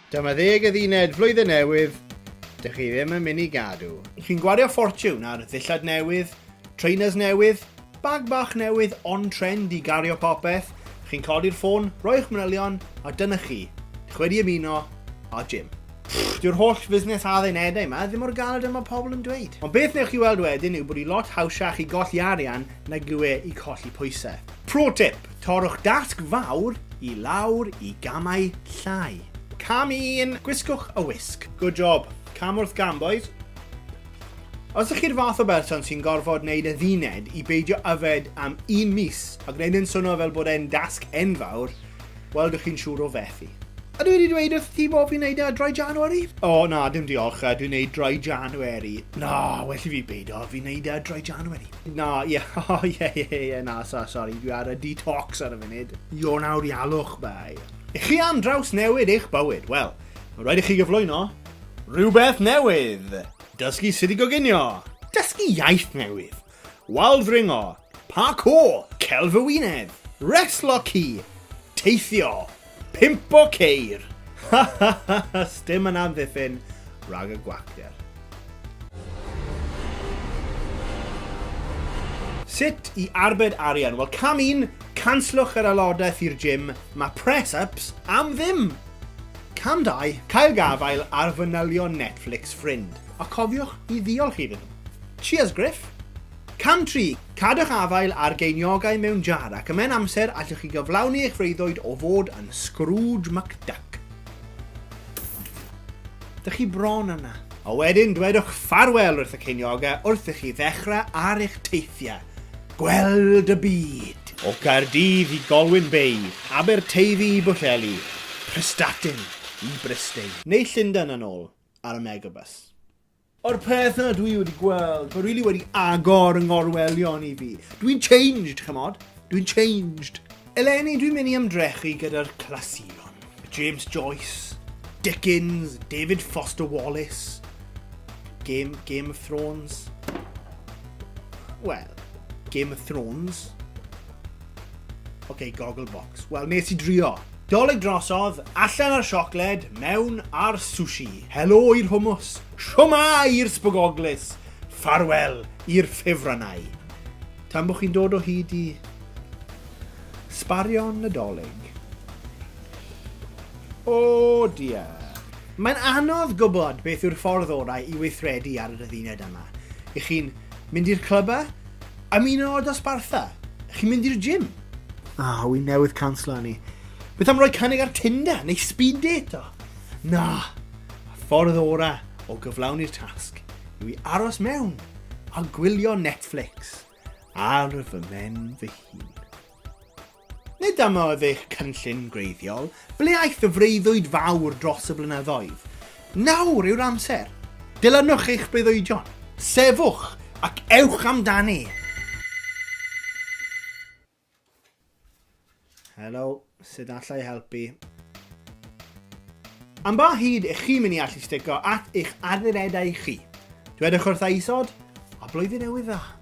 Dyma ddeg adduned flwyddyn newydd dych chi ddim yn mynd i gadw. Chi'n gwario ffortiwn ar ddillad newydd, trainers newydd, bag bach newydd on trend i gario popeth, chi'n codi'r ffôn, roi'ch manylion, a dyna chi, chi wedi ymuno â gym. Pfft, dyw'r holl fusnes addunedau yma ddim mor galed â mae pobl yn dweud. Ond beth wnewch chi weld wedyn yw bod hi lot hawsach i golli arian nag yw e i colli pwysau. Pro tip, torrwch dasg fawr i lawr i gamau llai. Cam 1, gwisgwch y wisg. Good job. Cam wrth gam, boys. Os ydych chi'r fath o berson sy'n gorfod wneud adduned i beidio yfed am un mis a gwneud e'n swnio fel bod e'n dasg enfawr, wel, dych chi'n siŵr o fethu. Ydw i wedi dweud wrth ti bod fi'n neud e Dry January? O, na, dim diolch, dwi'n neud Dry January. Na, well i fi beidio, fi'n neud e Dry January. Na, ie, o, ie, ie, ie, na, so, sorry, dwi ar y detox ar y funud. Ionawr ialwch, bai. I chi am drawsnewid eich bywyd? Wel, mae rhaid i chi gyflwyno rhywbeth newydd. Dysgu sut i goginio. Dysgu iaith newydd. Wal ddringo, parkour, celf y wyneb, reslo ci, teithio, pimpo ceir. Ha ha ha ha, sdim yn amddiffyn rhag y gwacter. Sut i arbed arian? Wel, cam un, canslwch yr aelodaeth i'r gym, mae press-ups am ddim! Cam 2, cael gafael ar fanylion Netflix ffrind, a cofiwch i ddiolch iddyn nhw. Cheers Griff! Cam 3, Cadwch afael ar geiniogau mewn jar ac ymhen amser allwch chi gyflawni eich freuddwyd o fod yn Scrooge McDuck. Dych chi bron yna. A wedyn dwedwch ffarwel wrth y ceiniogau wrth i chi ddechrau ar eich teithiau. Gweld y byd! O Gaerdydd i Golwyn Bay, Aberteifi i Bwllheli, Prestatyn i Bryste. Neu Llundain yn ôl ar y Megabus. O'r peth yna dwi wedi gweld, mae really wedi agor yng ngorwelion i fi. Dwi'n changed, chymod? Dwi'n changed. Eleni, dwi'n mynd i ymdrechu gyda'r clasuron. James Joyce, Dickens, David Foster Wallace, Game, Game of Thrones. Well, Game of Thrones. OK, Gogglebox. Wel, nes i drio. Dolig drosodd, allan ar siocled, mewn ar sushi. Helo i'r hummus, shwmae i'r sbogoglys, ffarwel i'r ffefrynnau. Tan bod chi'n dod o hyd i sbarion Nadolig. O dear. Mae'n anodd gwybod beth yw'r ffordd orau i weithredu ar yr adduned yma. Ych chi'n mynd i'r clybau? Ymuno â dosbarthau? Ych chi'n mynd i'r gym? Ah, wi newydd canslo ni. Beth am roi cynnig ar Tinder neu speed date o? Na, y ffordd orau o gyflawni'r tasg yw i aros mewn a gwylio Netflix ar fy mhen fy hun. Nid dyma oedd eich cynllun gwreiddiol, ble aeth y freuddwyd fawr dros y blynyddoedd? Nawr yw'r amser. Dilynwch eich breuddwydion, sefwch ac ewch amdani! Helo, sut alla i helpu? Am ba hyd ych chi'n mynd i allu stico at eich addunedau chi? Dwedwch wrtha isod, a blwyddyn newydd dda!